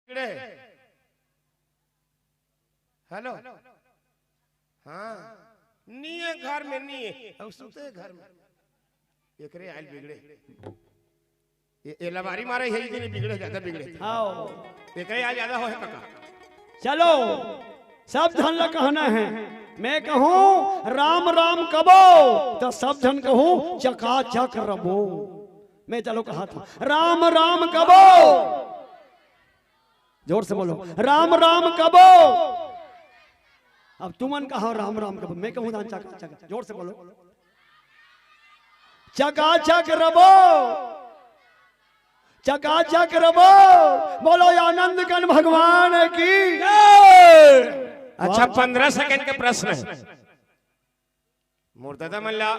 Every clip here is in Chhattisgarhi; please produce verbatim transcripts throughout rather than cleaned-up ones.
बिगड़े। हेलो। हाँ, निये घर में निये, अउ सुते घर में। एकरे आइल बिगड़े। ये, ये लबारी मारे है, इतनी बिगड़े, ज्यादा बिगड़े। हाँ। एकरे आइल ज्यादा होय कका। चलो, सब झन ला कहना है, मैं कहूँ राम राम कबो, त सब झन कहूँ चकाचक रबो। मैं चलो कहा था, राम राम कबो, जोर से बोलो, राम राम कबो। अब तुमन कहा राम राम कबो, मैं कहूँ धान चकाचक, जोर से बोलो, चकाचक रबो, चकाचक रबो। बोलो आनंद कन भगवान की। अच्छा, पंद्रह सेकंड के प्रश्न है। मोर ददा मन ला,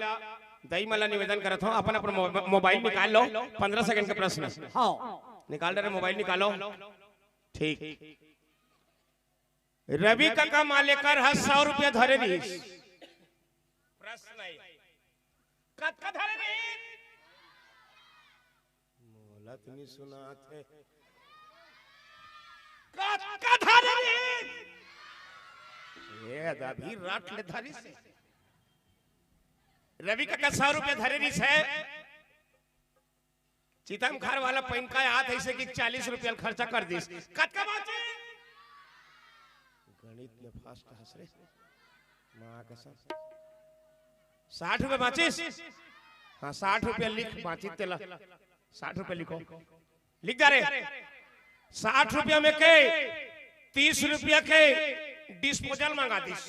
दई मन ला निवेदन करत हूँ, अपन अपन मो-, मोबाइल निकाल लो। पंद्रह सेकंड के प्रश्न है। हाँ। निकाल रहे, मोबाइल निकालो। ठीक। रवि कका मालेकर ह सौ रुपया धरे रहिस। प्रश्न है, कतका धरे रहिस? मोला तो नहीं सुनात है। कतका धरे रहिस? ये अभी रात ले धरिस हे। रवि कका सौ रुपया धरे रहिस हे। चितम खार वाला पैन का आत ऐसे कि चालीस रुपया खर्चा कर दिस। कतका बाँचिस? गणित में फास्ट हस रे। माँ कसम। साठ रुपया बाँचिस? हाँ, साठ रुपया लिख, बाँचिस तेला। साठ रुपया लिखो। लिख जा रे। साठ रुपया में के तीस रुपया के डिस्पोजल मंगा दिस।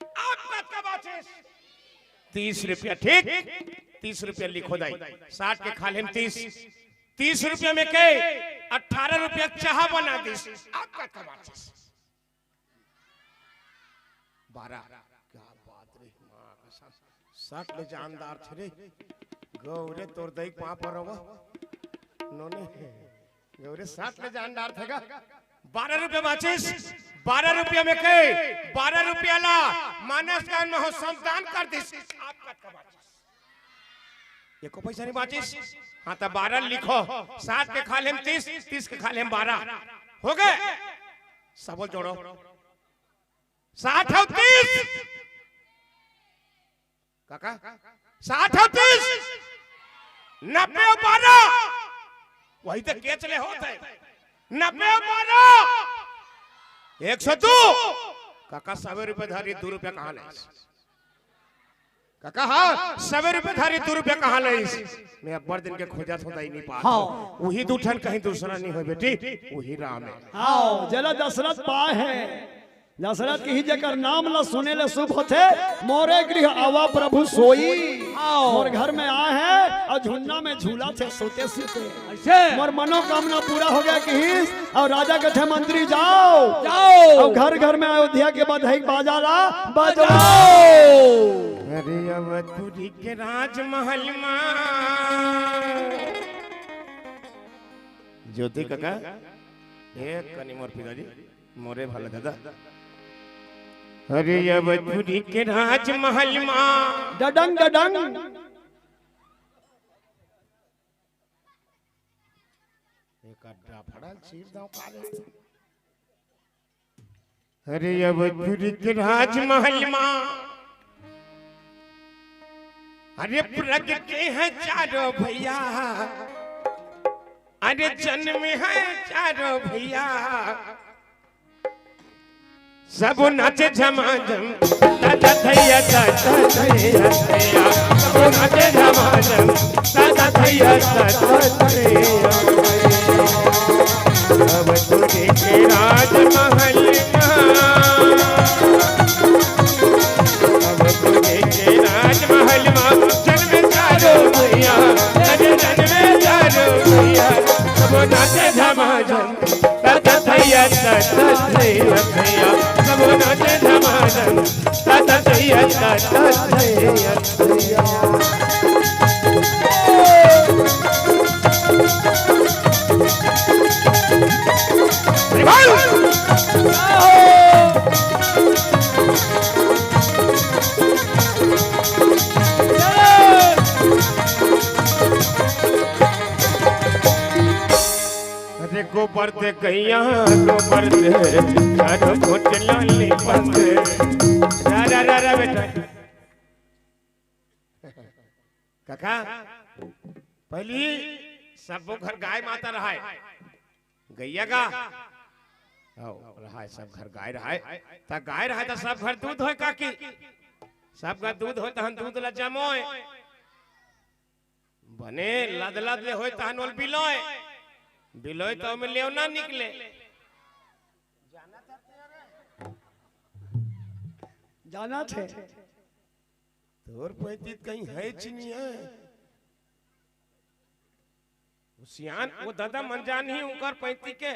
आप कतका बाँचिस? तीस रुपया, ठीक? तीस रुपया लिखो दाई। साठ के खा लेम तीस। तीस रुपया में के अठारह रुपया चाहा बना दिस। आप कतका बाँचिस? बारह। क्या बात रे, माँ कसम। साठ ले जानदार थे रे। गौरे तोर दई पाँव पर रहो। नोने। गौरे साठ ले जानदार थे गा। बारह रुपया बाँचिस, बारह रुपया में के बारह रुपया ला मानस दान में हो समदान कर दिस। आप कतका बाँचिस? एको पैसा नहीं बाँचिस। हाँ, त बारह लिखो, साठ के खा लेम तीस, तीस के खा लेम बारह। हो गए? सबो जोड़ो। साठ अउ तीस। काका, साठ अउ तीस, नब्बे अउ बारह, वही तो केच ले होत हे, नब्बे अउ बारह, एक सौ दो। काका, सवे रुपया धरी, दू रुपया कहाँ ले? काका, हाँ, सवे रुपया धरी, दू रुपया कहाँ ले? मैं अब्बड़ दिन के खोजत हों, दाई नहीं पात। हाँ। वही दू ठन, कहीं दूसरा नहीं हो बेटी, वही राम हे। हाँ, जला दशरथ पाए हे। दशरथ किही, जेकर नाम ल सुने ले शुभ होथे, मोरे गृह आवा प्रभु सोई। आओ। मोर घर में आए हे अउ झुन्ना में झूलत हे सोते सोते। ऐसे? मोर मनोकामना पूरा हो गया किहिस, अउ राजा कथे मंत्री जाओ। जाओ। अउ घर घर में अयोध्या के बधाई बाजा ला बजाओ। अरे अवधपुरी के राजमहल मा। ज्योति काका, एक कनी मोर पिताजी। मोरे भला दादा। अरे अवधपुरी के राजमहल मा। डडंग, डडंग। एक अड्डा फड़ल चीर दो काले। अरे अवधपुरी के राजमहल मा। अरे प्रगटे हे चारों भैया। अरे जन्मे हे चारों भैया। सबो नाचे झमाझम, ताता थैया, ताता थैया, थैया। सबो नाचे झमाझम, ताता थैया, ताता थैया। अवधपुरी के राजमहल मा। अवधपुरी के राजमहल मा, जन्मे चारों भैया, अरे जन्मे चारों भैया। सबो नाचे झमाझम, ताता थैया, ताता थैया, थैया। सबो नाचे झमाझम, ताता थैया, ताता थैया, थैया। ऊपर दे गैया, ऊपर दे, चारों कोट लाली पर दे। रा, रा, रा, रा, बेटा। काका, पहली सबो घर गाय माता रहाय, गैया का, आओ, रहाय, सब घर गाय रहाय, त गाय रहाय त सब घर दूध होय काकी, सब घर दूध होय तहन दूध ला जमोय, बने लद लद ले होय तहन ओल बिलोय, बिलोय त ओमे लेवना निकले। जाना थे। तोर पैती कहीं है चिनिया है। सियान, वो दादा मन जान ही उनकर पैती के,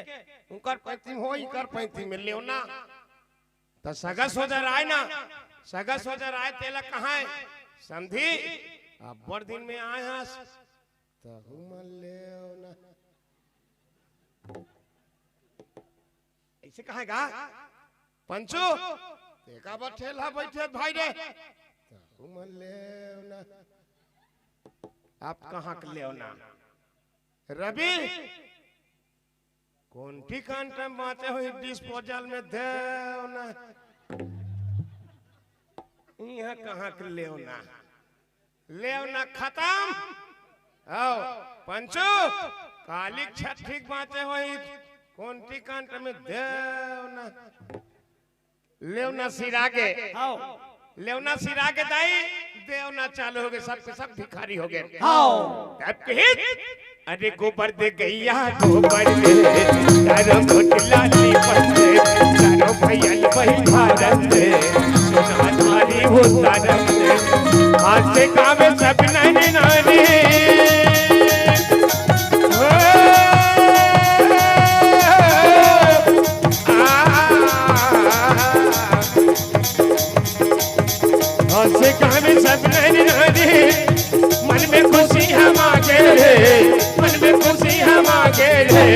उनकर पैती में हो, इनकर पैती में लेवना। त सगा सोदर आय ना, सगा सोदर आय तेला कहाय, समधी, अब्बड़ दिन में आय हस, त हुमन लेवना। ऐसे कहाय गा? पंचू, तेका बर ठेला बैठे भाई रे। त हुमन लेवना। आप कहाँ के लेवना? रवि, कोंटी कांटा बांचे होही डिस्पोजल में देवना। इहाँ कहाँ के लेवना? लेवना खतम। आओ, पंचू, काली छठी के बांचे होही कोंटी कांटा में देवना। लेवना सिरा गे। आओ। लेवना सिरा गे दाई, देवना चालू हो गे, सब के सब भिखारी हो गे। आओ। तब कही, अरे गोबर दे गैया, गोबर दे, चारों कोट लाली पर दे, चारों भैया वही भारत दे, सोना थारी वो तारत दे, आज से काम सब नानी नानी। ओ, आ, हंसे गावे सब नर नारी, मन में खुशी हम आगे रे, मन में खुशी हम आगे रे।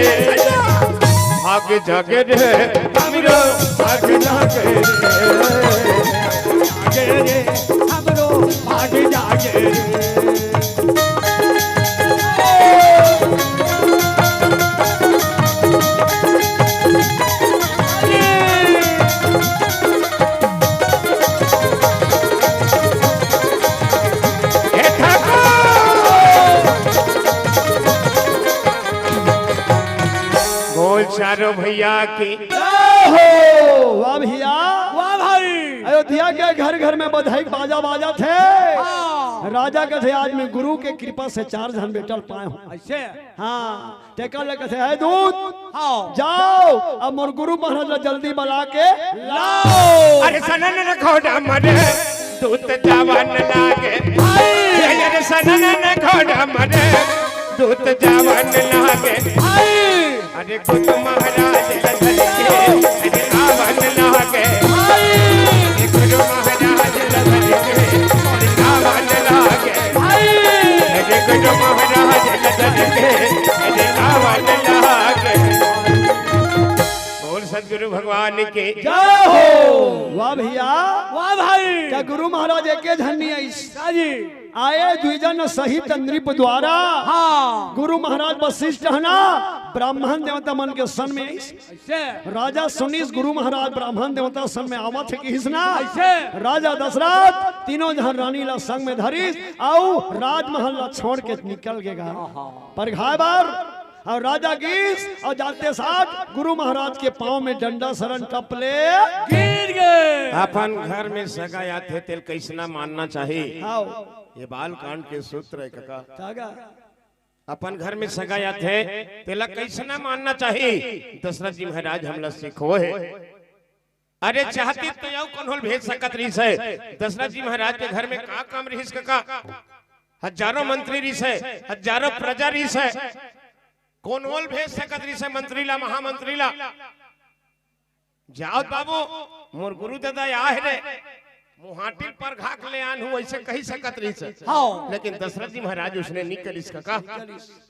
आगे जागे रे, हमरो आगे जागे रे, आगे रे, हमरो आगे जागे रे। हे ठाकुर! बोल चारों भैया की। जय हो। वाह भैया। वाह भाई। अयोध्या के घर घर में बधाई बाजा बाजा थे। हाँ। राजा कथे आज मैं गुरु के कृपा से चार झन बेटा ल पाए हूँ। ऐसे? हाँ। तेकर ले कथे, "हे दूत, हाँ। जाओ, अब मोर गुरु महाराज ला जल्दी बला के लाओ।" अरे सनन न घोड़ा मरे, दूत जावन लागे। हाय। अरे सनन न घोड़ा मरे, दूत जावन लागे। हाय। अरे गुरु महाराज ला धर के, अरे आवन लागे। हाय। अरे गुरु महाराज ला धर के, अरे आवन लागे। भाई। अरे गुरु महाराज नदन के, अरे आवन लागे। बोल सतगुरु भगवान के। जय हो। वाह भैया। वाह भाई। का गुरु महाराज एके झन नहीं आइस? का जी? आए द्विजन सहित नृप द्वारा। हाँ। गुरु महाराज वशिष्ठ है ना, ब्राह्मण देवता मन के सन में आइस। ऐसे? राजा सुनीस गुरु महाराज ब्राह्मण देवता सन में आवत हे किहिस ना। ऐसे? राजा दशरथ तीनों झन रानी ला संग में धरिस, अउ राजमहल ला छोड़ के निकल गे गा। आहा। परघाय बर, अउ राजा गिस, अउ जाते साथ गुरु महाराज के पाँव में डंडा सरन टपले गिर गे। अपन घर में सगा आथे तेल कइसना मानना चाही। हाँ। ये बाल कांड के सूत्र है काका। काका। अपन घर में सगा आथे, तेला कइसना मानना चाही? दशरथ जी महाराज हमला सिखोय हे। अरे, चाहती तो अउ कोनो ल भेज सकत रहिस हे। दशरथ जी महाराज के घर में का कम रहिस काका? हजारों मंत्री रहिस हे, हजारों प्रजा रहिस हे। कोनो ल भेज सकत रहिस हे मंत्री ला, महामंत्री ला। जाओ बाबू, मोर गुरु दादा आए हे रे। मुहाटिल पर घाक ले आन हूँ, ऐसे कही सकत रहिस। हाँ। लेकिन दशरथ जी महाराज उसने नहीं करिस कका।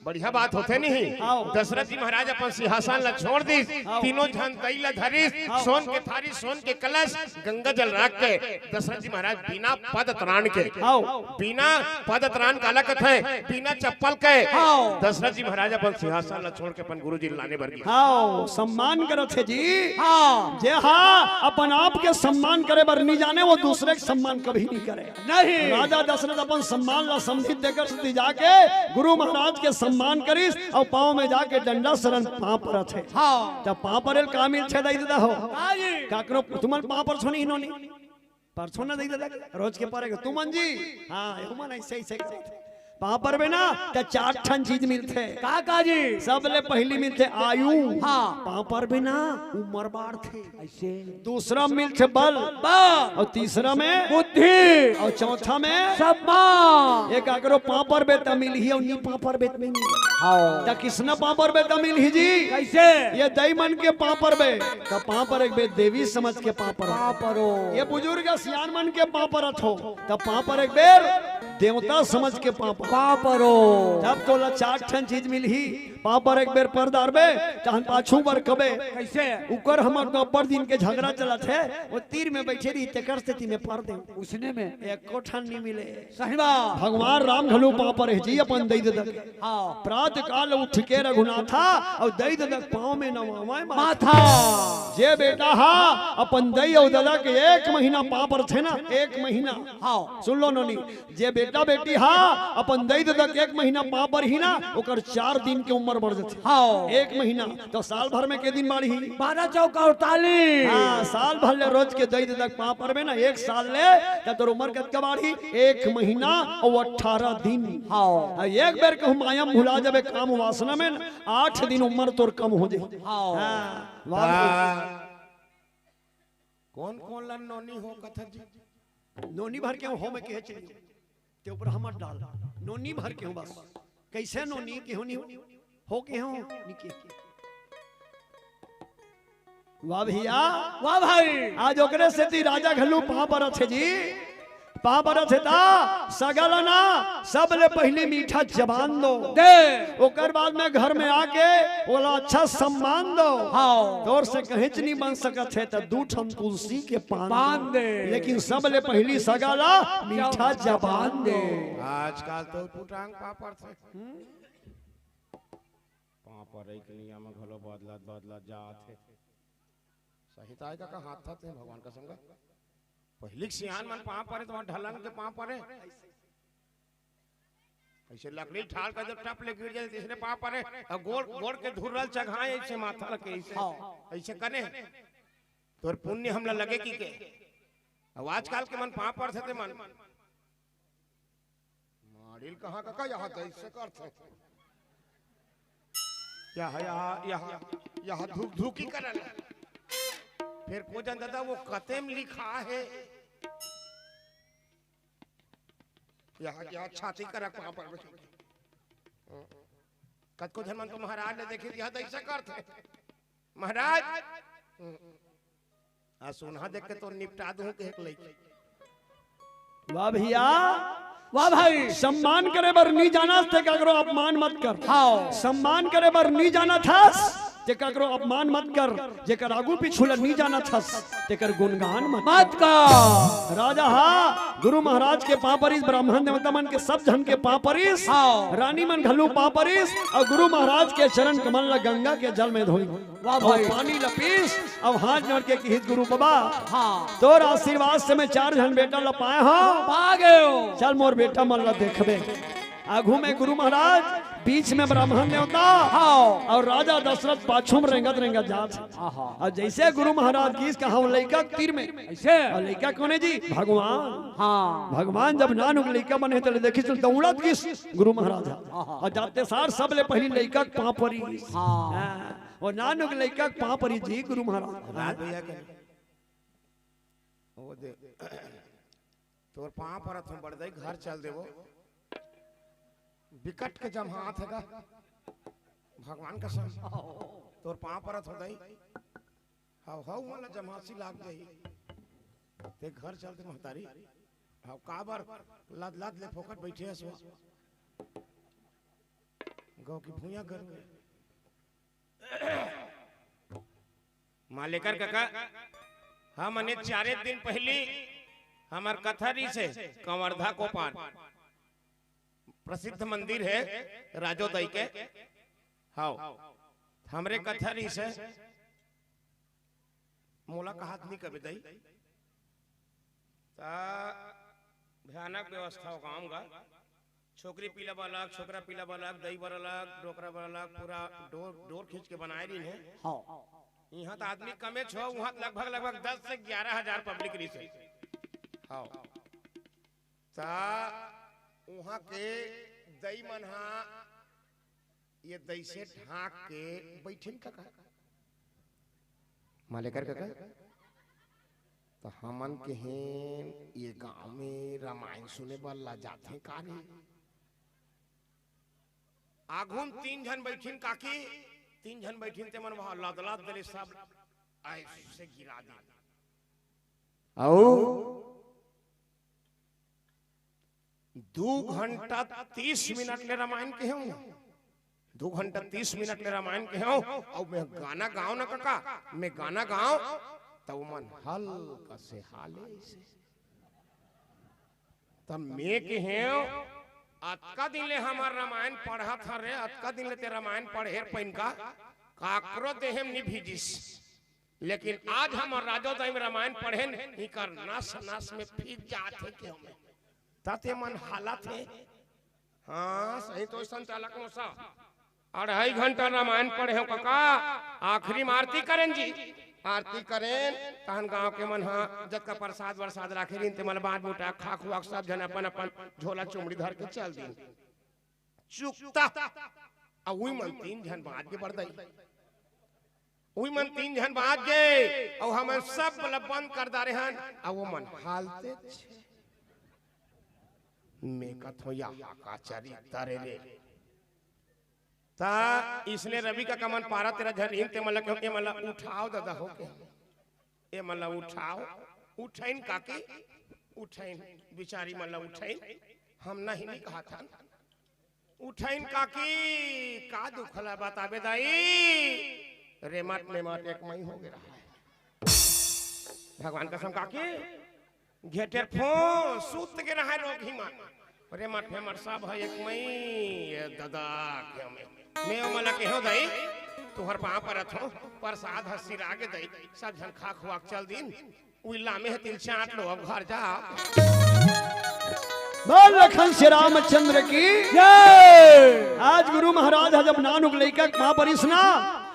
बढ़िया बात होथे नहीं। हाँ। दशरथ जी महाराज अपन सिंहासन ला छोड़ दिस, हाँ। तीनों झन दई ला धरिस, हाँ। सोन के थारी, सोन के कलश, गंगा जल राख के दशरथ जी महाराज बिना पद त्राण के, हाँ। बिना पद त्राण काला कथे, बिना चप्पल के, हाँ। दशरथ जी महाराज अपन सिंहासन ला छोड़ के अपन गुरु जी ला लाने बर गे। हाँ, सम्मान करत हे जी। हाँ। जे हा अपन आप के सम्मान करे बर नहीं जाने, वो दूसरे के सम्मान कभी नहीं करे। नहीं। राजा दशरथ अपन सम्मान ला समझिस, तेकर सेती जाके गुरु महाराज के सम्मान करिस अउ पाँव में जाके डंडा शरण पाँव परत हे। हाँ। त पाँव परे ल का मिलथे दई ददा हो? का जी? काकरो तुमन पाँव परथो नहीं नोनी? परथो ना दई ददा, रोज के परे के तुमन जी। हाँ, एहू मन ऐसे ऐसे करत हे। पाँव परबे ना त चार ठन चीज मिलथे। का का जी? सबले पहिली मिलथे आयु। हाँ। पाँव परबे ना, उमर बाढ़थे। ऐसे। दूसरा मिलथे बल। बल। अउ तीसरा में बुद्धि। अउ चौथा में सम्मान। ए काकरो पाँव परबे त मिलही अउ नी पाँव परबे त नहीं मिलही। हाँ। त किसना पाँव परबे त मिलही जी? कैसे? ये दई मन के पाँव परबे त पाँव परे के बेर देवी समझ के पाँव परो। पाँव परो। ये बुजुर्ग सियान मन के पाँव परत हो त पाँव परे के बेर देवता समझ के पाँव परो। पाँव परो। तब तोला चार ठन चीज मिलही। पाँव परे के बेर पर डारबे, तहन पाछू बर कबे। कैसे? उकर हमर तो अब्बड़ दिन के झगड़ा चलत हे, वो तीर में बैठे रही, तेकर सेती में पर दे। उसने में। एको ठन नहीं मिले। सही बात। भगवान राम घलो पाँव परे जी अपन दई ददा के। हाँ। प्रात काल उठ के रघुनाथा अउ दई ददा के पाँव में नवावय माथा। माथा। जे बेटा हा अपन दई अउ ददा के एक महीना पाँव परथे ना, एक महीना। हाँ। सुन लो नोनी, जे बेटा बेटी हा अपन दई ददा के एक महीना पाँव परही ना, ओकर चार दिन के उमर बढ़ जाथे। हाँ। एक महीना तो साल भर में के दिन बाढ़ही? बारह चौका अड़तालीस। हाँ, साल भर ले रोज के दई ददा के पाँव परबे ना, एक साल ले, त तोर उमर कतका बाढ़ही? एक महीना अउ अठारह दिन। हाँ। हाँ, एक बेर कहूँ माया म भुला जाबे काम वासना में ना, आठ दिन उमर तोर कम हो जाही। हाँ। हाँ, वाह। ता कोन कोन ला नोनी हो कथा जी? नोनी भर के हो में के चली। ते ऊपर हमर डाल। नोनी भर के हो बस। कैसे नोनी के हो नहीं हो? हो के हो? नहीं के। वाह भैया। वाह भाई। आज ओकरे सेती राजा घलो पाँव परत हे जी। पाँव परत हे ता सगा ला ना, सबले पहिली मीठा जबान दो। दे। ओकर बाद में घर में आके ओला अच्छा सम्मान दो। हाँ। तोर से कहीं च नहीं बन सकत हे, त दू ठन तुलसी के पान पान दे। दे। लेकिन सबले पहिली सगा ला मीठा जबान दे। आजकल तो पुटांग पाँव परथे। पाँव परे के नियम घलो बदलत बदलत जात हे। सही ताय का, का हाथ था ते भगवान का संग। पहिली के सियान मन पाँव परे, तुम्हार ढलंग के पाँव परे। ऐसे लकड़ी ठाल कर जब टप ले गिर जाए, तीसरे पाँव परे, अउ गोड़, गोड़ के धुर्रल चघाए, ऐसे माथा लगे, ऐसे, हाँ। ऐसे कने, तोर पुण्य हमला लगे कि के? अउ आजकल के मन पाँव परथे ते मन। माड़िल कहाँ का, का यहाँ तो ऐसे करथे। यहाँ, यहाँ, यहाँ, यहाँ धुक धुकी करल। फिर पूजन दादा वो कते म लिखा हे। यहाँ, यहाँ छाती करा पाँव पर। कतको झन मन तो महाराज ने देखी, यहाँ तो ऐसे करथे। महाराज, आ सोनहा देख के तो निपटा दूं के एक लइकी। वाह भैया, वाह भाई। सम्मान करे बर नी जानस ते काकरो अपमान मत कर। हाँ। सम्मान करे बर नी जानत हस ते काकरो अपमान मत कर। जेकर आगू पीछू ल नी जानत हस तेकर गुणगान मत मत कर। राजा हा गुरु महाराज के पाँव परिस, ब्राह्मण देवता मन के सब झन के पाँव परिस, हाँ। रानी मन घलो पाँव परिस अउ गुरु महाराज के चरण कमल ल गंगा के जल में धोई। वाह अउ भाई। पानी ल पीस, अउ हाथ जोड़ के किहिस, "गुरु बाबा, हाँ। तोर आशीर्वाद से मैं चार झन बेटा ल पाए हंव। पा गयो। चल मोर बेटा मन ल देखबे।" आगू में गुरु महाराज, बीच में ब्राह्मण देवता, हाँ। अउ राजा दशरथ पाछू में रेंगत रेंगत जात हे। आहा। अउ जैसे गुरु महाराज किहिस, कहा वो लइका तीर में। ऐसे? अउ लइका कोन हे जी? भगवान। हाँ। भगवान जब नानुक लइका बने त देखिस, दौड़त गिस गुरु महाराज। आहा। अउ जाते सार सबले पहिली लइका के पाँव परिस। हाँ। हाँ। अउ नानुक लइका के पाँव परिस जी गुरु महाराज। राज भैया के। ओ दे। तोर पाँव परत हंव बड़दई, घर चल देवो। बिकट के जम्हात हे गा। भगवान कसम। तोर पाँव परत हंव दई। हव, हव, मोला जम्हासी लाग जाही। ते घर चलते महतारी। हाँ, काबर लद लद ले फोकट बैठे हस वो। गौ की भुइयां कर। मालेकर कका, हमन ए चारे दिन पहिली हमर कथा रिहिसे कंवरधा कोपार प्रसिद्ध मंदिर हे राजो दाई के। हव, हमरे कथा रिहिसे, मोला कहात नी कबे दाई। त भयानक व्यवस्था हो गाँव गा। छोकरी पीला बर अलग, छोकरा पीला बर अलग, दई बर अलग, डोकरा बर अलग, पूरा डोर, डोर खींच के बनाए रहिन हे। हाँ। इहाँ त आदमी कमेच हो, उहाँ त लगभग, लगभग दस से ग्यारह हजार पब्लिक रहिसे। हाँ। त उहाँ के दई मन हा ये दई से ढांक के बैठिन कका। मालेकर कका, त हमन केहेन ये गांव में रामायण सुने बर ला जाथे का रे? आघू म तीन झन बैठिन काकी, तीन झन बैठिन ते मन वहां लदलद दे ले सब ऐसे गिरा दिन। अउ दू घंटा तीस मिनट ले रामायण केहेंव, दू घंटा तीस मिनट ले रामायण केहेंव, अउ मैं गाना गांव ना कका, मैं गाना गांव, त ओमन हल्का से हाले से। त मैं केहेंव, अतका दिन ले हमर रामायण पढ़त हन रे, अतका दिन ले ते रामायण पढ़े हस पहिली का, काकरो देहे म नी भीजिस। लेकिन आज हमर राजो दाई म रामायण पढ़ेन, इकर नस नस में भीज जात हे केहेंव मैं। त ते मन हालत हे। हाँ, सही तो संचालक मौसा। अढ़ाई घंटा रामायण पढ़ेंव कका, आखिरी म आरती करेन जी। आरती करेन, तहन गांव के मन हा जतका प्रसाद वरसाद राखे रहिन, ते मन बांट बुटा खा खुआ के सब झन अपन अपन झोला चुमड़ी धर के चल दिन। चुकता। अउ उही मन तीन झन बांच गे बरदई। उही मन तीन झन बांच गे, अउ हमन सब ला बंद कर डारे हन, अउ ओमन हालते छे। मैं कथों, या का चरित्र रे। त इसने रवि कका मन बारा तेरा झन रहिन, ते मन ला केहेंव, ए मन ला उठाव ददा हो के। ए मन ला उठाव, उठइन काकी, उठइन, बिचारी मन ला उठइन, हम नहीं, नहीं कहत हन। उठइन काकी, का दुख ला बताबे दाई, रेमट मेमट एक मई हो गे रहा हे। भगवान कसम काकी, घेटेर फो, सुत गे रहा हे रोगही मन। रेमट फेमट सब हे एक मई, ए ददा के में। मैं ओ मन ला केहेंव दाई, तुंहर पांव परत हों, परसाद ह सिरा गे दाई, सब झन खा खुआ के चल दिन, उही लामे ह तिल चाट लो, अब घर जा। बोल लखन श्री रामचंद्र की जय। आज गुरु महाराज ह जब नानुक लइका के पांव परिस ना,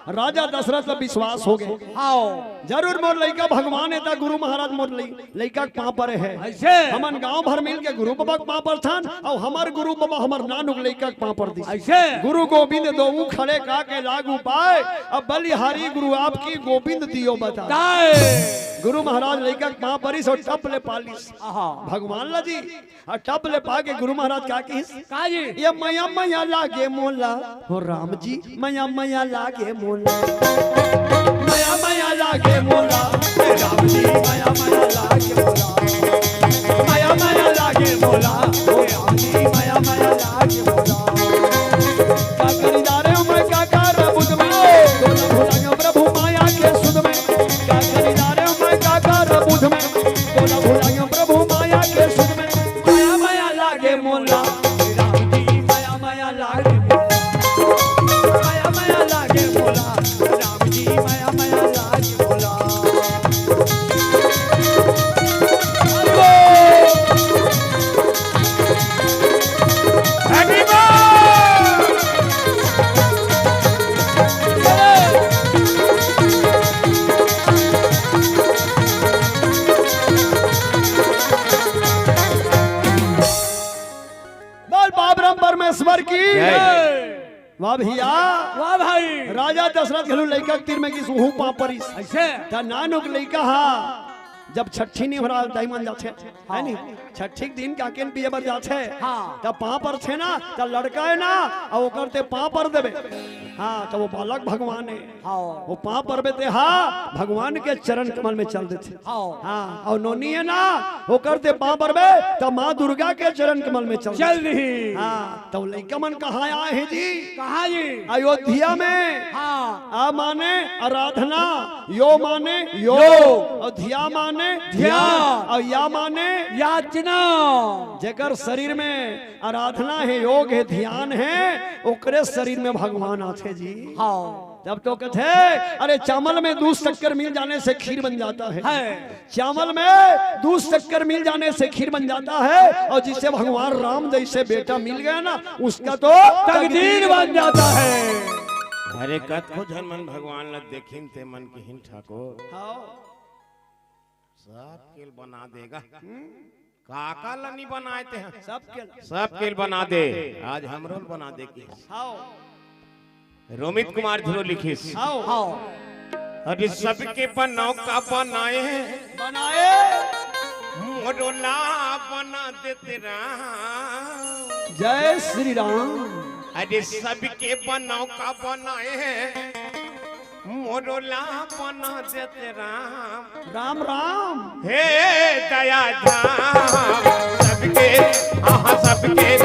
राजा दशरथ ला विश्वास हो गे। हाँ। जरूर मोर लइका भगवान हे, त गुरु महाराज मोर लइ-, लइका के पांव परे हे। अइसे? हमन गांव भर मिल के गुरु बाबा के पांव परथन, अउ हमर गुरु बाबा हमर नानुक लइका के पांव पर दिस। अइसे? गुरु गोविंद दोऊ खड़े का के लागू पाए, अब बलिहारी गुरु आपकी गोविंद दियो बताए। ताए। गुरु महाराज लइका के पांव परिस अउ टप ले पा लिस। आहा। भगवान ला जी, अउ टप ले पाके गुरु महाराज का किहिस? का जी? ए मया मया लागे मोला, हो राम जी, मया मया लागे मोला। मया मया लागे मोला, हे राम जी, मया मया लागे मोला। मया मया लागे मोला, हे राम जी, मया मया लागे मोला। का करी जा रे मैं, का कर बुझ में, तोला भुलायो प्रभु माया के सुध में। का करी जा रे मैं, का कर बुझ में, तोला भुलायो प्रभु माया के सुध में। मया मया लागे मोला, राम जी मया मया लागे मोला। मया मया लागे मोला, राम जी मया मया लागे मोला। बोल बाबराम परमेश्वर की जय। वाह भैया। वाह भाई। राजा दशरथ घलो लइका के तीर में गिस, उहू पांव परिस। अइसे? त नानुक लइका हा जब छट्ठी निहोरा दाई मन जाथे, है नी? छट्ठी के दिन काके न पिए बर जाथे, हाँ। तब पाँव परथे ना, तब लड़का हे ना, अउ ओकर ते पाँव पर देबे। हाँ, तब वो बालक भगवान हे। हाँ। वो पाँव परबे ते, हाँ, भगवान के चरण कमल में चल देथे। हाँ। हाँ, अउ नोनी हे ना, ओकर ते पाँव परबे, तब माँ दुर्गा के चरण कमल में चल चल देथे। दिही। हाँ, तब लइका मन कहाँ आए हे जी? कहाँ जी? अयोध्या में। हाँ। आ माने आराधना, यो माने योग, यो। अउ ध्या माने ध्यान। ध्यान, अउ या माने याचना। जेकर शरीर में आराधना हे, योग हे, ध्यान हे, ओकरे शरीर में भगवान आथे जी। हाँ। जब तो कहते हैं, अरे, चावल में दूध शक्कर मिल जाने से खीर बन जाता है। है। चावल में दूध शक्कर मिल जाने से खीर बन जाता है, और जिसे भगवान राम जैसे बेटा मिल गया ना, उसका तो तकदीर बन जाता है। अरे, कतको झन मन भगवान ला देखिन ते मन किहिन ठाकुर। हाँ। सबके ल बना देगा। हम्म। काका ल नी बनाए ते हैं। सबके ल। सबके ल बना दे। आज हमरो ल बना दे के। हाँ। रोमित कुमार ध्रुव लिखिस। हाँ। हाँ। अरे सबके बनाओ का बनाए। बनाए। मोरो ला बना देते राम। जय श्री राम। अरे सबके बनाओ का बनाए। मोरो ला बना देते राम। राम राम। हे दया धाम सबके, आहा सबके,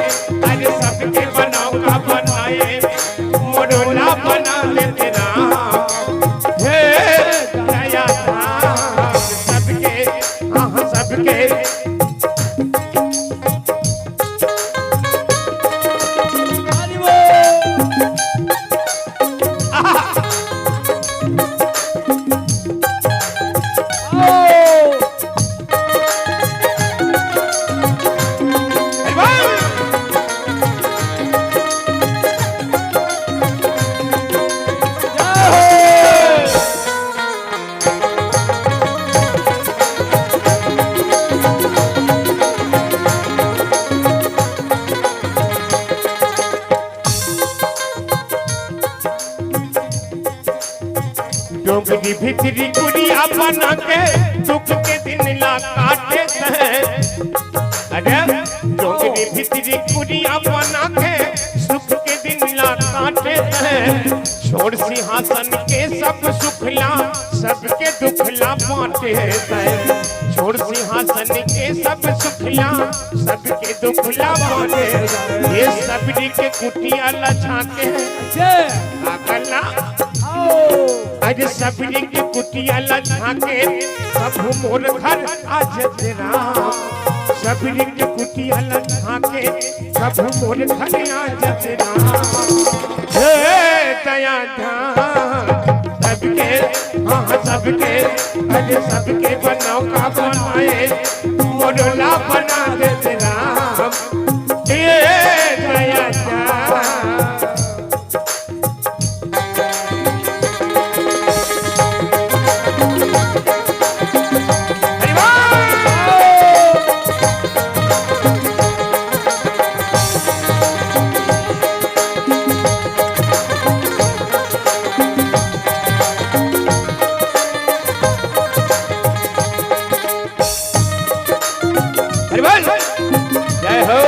अरे सबके बनाओ का बनाए, मोरो ला बना देते राम। हे दया धाम सबके, आहा सबके। डोंगरी भीतरी कुड़िया बना के दुख के दिन ला काटे हैं। अरे डोंगरी भीतरी कुड़िया बना के सुख के दिन ला काटे हैं। छोड़ सिंहासन के सब सुखला, सबके दुखला बांटे हैं। छोड़ सिंहासन के सब सुखला, सबके दुखला बांटे। ये सबरी के कुटिया ला झांके हैं। जय। काकला। आओ। अरे सबरी के कुटिया ला झांके, प्रभु मोर घर आ जते राम। सबरी के कुटिया ला झांके, प्रभु मोर घर आ जते राम। हे दया धाम सबके, हाँ सबके, अरे सबके बनाओ का बनाए, मोरो ला बना देते राम। हे दया धाम। हरि बोल। जय हो।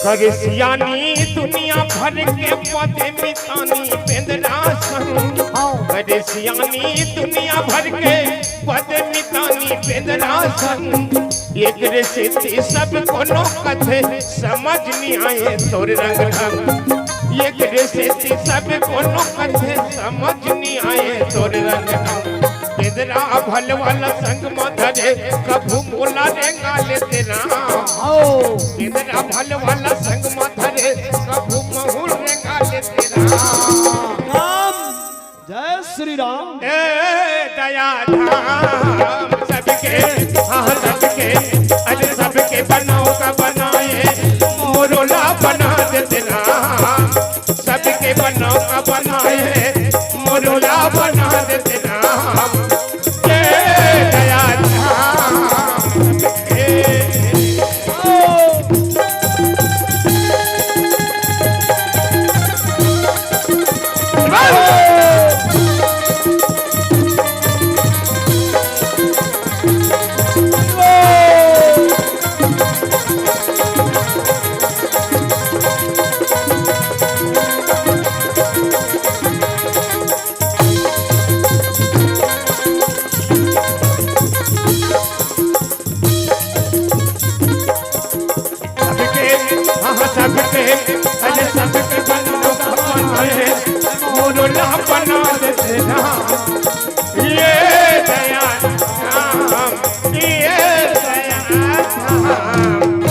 करे सियानी दुनिया भर के पद मितानी बेंदरा संग। करे सियानी दुनिया भर के पद मितानी बेंदरा संग। एकरे सेती सब कोनो कथे समझ नी आए तोर रंग ढंग। एकरे सेती सब कोनो कथे समझ नी आए तोर रंग ढंग। बेंदरा भल वाला संग म धरे, कभू मोला रेंगा लेते राम। आओ। बेंदरा भल वाला संग म धरे, कभू महू रेंगा लेते राम। राम। जय श्री राम। ए दया धाम सब के, हाँ, सबके, अरे सबके बनौका बनाए, मोरो ला बना देते राम। सबके बनौका बनाए, मोरो ला बना देते राम। जय दया धाम। हे, ओ। सबके, हाँ, सबके, अरे सबके बनौका बनाए, मोरो ला बना देते राम। ये दया धाम, ये दया धाम।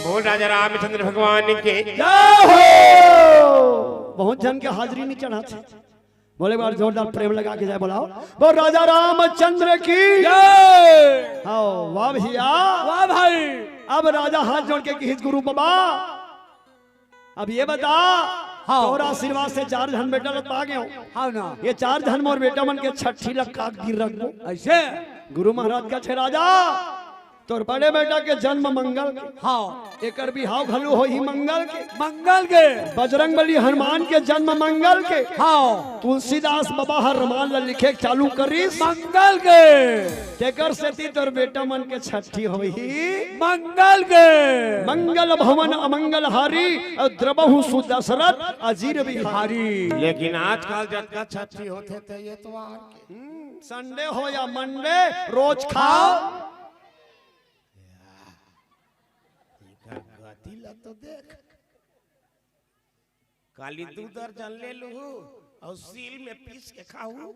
बोल राजा रामचंद्र भगवान के। जय हो। बहुत झन के हाजिरी नहीं चढ़ा था। बोले, एक बार जोरदार प्रेम लगा के जय बुलाओ। बोल राजा रामचंद्र की। जय। हाँ, वाह भैया। वाह भाई। अब राजा हाथ जोड़ के कहिस, गुरु बाबा, अब ये बता, हाँ। तोर आशीर्वाद से चार झन बेटा ल पा गेंव। हाँ ना। ये चार झन मोर बेटा मन के छट्ठी ल का दिन रखबो। अइसे? गुरु महाराज कथे, राजा, तोर बड़े बेटा के जन्म मंगल के। हाँ। एकर बिहाव घलो होही मंगल के। मंगल के। बजरंग बली हनुमान के जन्म मंगल के। हाँ। तुलसीदास बाबा ह रमान ल लिखे चालू करिस। मंगल के। तेकर सेती तोर बेटा मन के छट्ठी होही मंगल के। मंगल भवन अमंगल हारी, अउ द्रवहु सु दशरथ अजीर बिहारी। लेकिन आजकल जतका छट्ठी होथे ते एतवार के। हम्म, संडे हो या मंडे, रोज खाओ। एकर गति ल तो देख। काली दू दर्जन ले लूहू अउ सील में पीस के खाहू।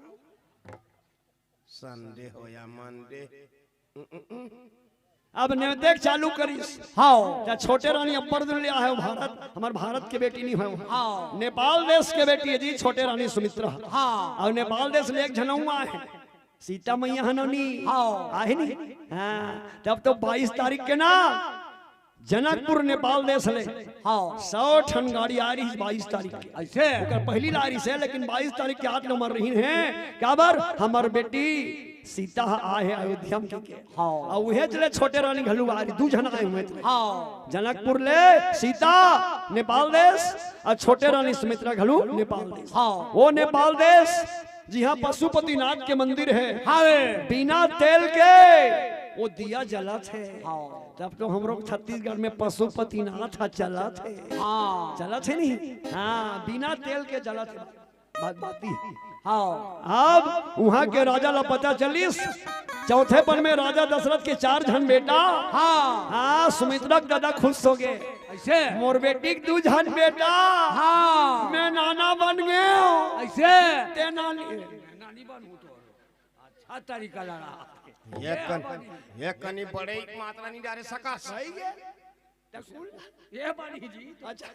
संडे हो या मंडे। अब नेवतेक चालू करिस। हाँ। त छोटे रानी अब्बर दिन ले आहे भारत, हमर भारत के बेटी नहीं होय। हाँ। नेपाल देश के बेटी हे जी छोटे रानी सुमित्रा। हाँ। अउ नेपाल देश ले एक झन अउ आहे। सीता मैया ह नोनी। हाँ। आहे नी? हाँ। तब तो बाईस तारीख के ना जनकपुर नेपाल देश ले हाँ। सौ ठन गाड़ी आय रहिस बाईस तारीख के। अइसे? ओकर पहिली ला आय रहिस हे, लेकिन बाईस तारीख के आत नंबर रहिन हे। काबर? हमर बेटी सीता ह आहे अयोध्या म के। हाँ। अउ उहेच ले छोटे रानी घलो आय रहिस, दू झन आय उहेच ले। हाँ। जनकपुर ले सीता नेपाल देश अउ छोटे रानी सुमित्रा घलो नेपाल देश। हाँ। ओ नेपाल देश जिहाँ पशुपतिनाथ के मंदिर हे। हावे। बिना तेल के ओ दिया जलत हे। हाँ। तब तो हमरो छत्तीसगढ़ में पशुपतिनाथ ह चलत हे। हाँ। चलत हे नहीं? हाँ, बिना तेल के जलत हे। बात बाती। हाँ। अब उहाँ के राजा ला पता चलिस, चौथेपन में राजा दशरथ के चार झन बेटा। हाँ। हाँ, सुमित्रा के दादा खुश हो गे। अइसे? मोर बेटी के दू झन बेटा। हाँ। मैं नाना बन गेंव। अइसे? ते नानी। नानी बनहूँ तो। अच्छा तरीका लड़ा। ये कन-, ये कनी बड़े एक मात्रा नहीं डारे सकस। सही हे। त कुल ये बनी जी। अच्छा,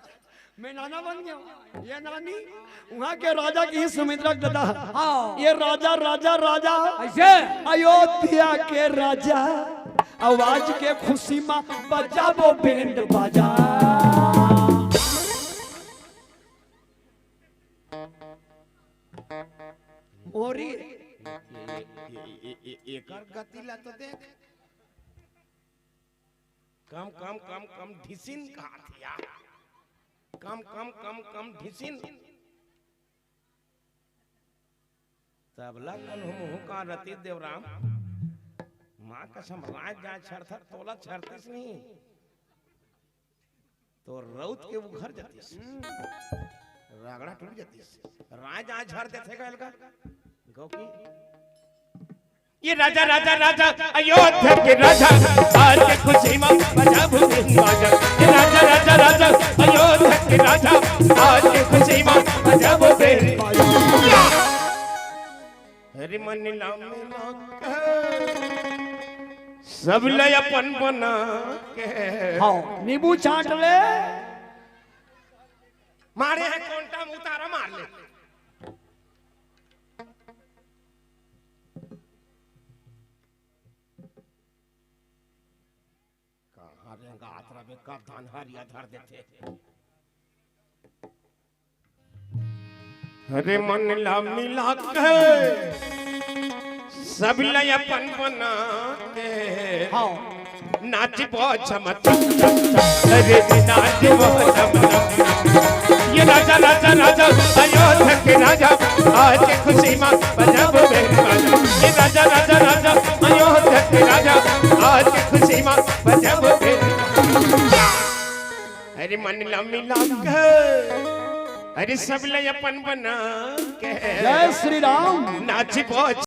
मैं नाना बन गेंव। ये नानी, उहाँ के राजा के सुमित्रा के दादा। हाँ। ये राजा, राजा, राजा। अइसे? अयोध्या के राजा, अउ आज के खुशी मा बजाबो बैंड बाजा। मोरी। ये, ये, ये, ये, ये, ये, एकर गति ला तो देख। कम, कम, कम, कम ढिसिन कहात हे यार। कम, कम, कम, कम ढिसिन। तबला कन हूँ मुँह का रति देवराम। माँ कसम, राज जाय छरथर, तोला छरतिस नहीं। तो रउत के उघर जतिस। रगड़ा टूट जतिस। राज जाय झर देथे गयल का। गौ की ये राजा, राजा, राजा, अयोध्या के राजा, आज के खुशी मा बजाबो बैंड बाजा। ये राजा, राजा, राजा, अयोध्या के राजा, आज के खुशी मा बजाबो बैंड बाजा। हरि मन लामे लाग, सब लय अपन बना के। हाँ, नींबू चाट ले। मारे हे कोंटा में उतारा मार ले। का धान हरिया धर देथे। अरे मन ला मिला के सब ला अपन बना के हाँ। नाचबो छम छम छम छम। अरे नाचबो छम छम। ये राजा, राजा, राजा, अयोध्या के राजा, आज के खुशी मा बजाबो बेल बाजा। ये राजा, राजा, राजा, अयोध्या के राजा, आज के खुशी मा बजाबो बेल बाजा। अरे मन ला मिला के, अरे सब ला अपन बना के जय श्री राम। नाचबो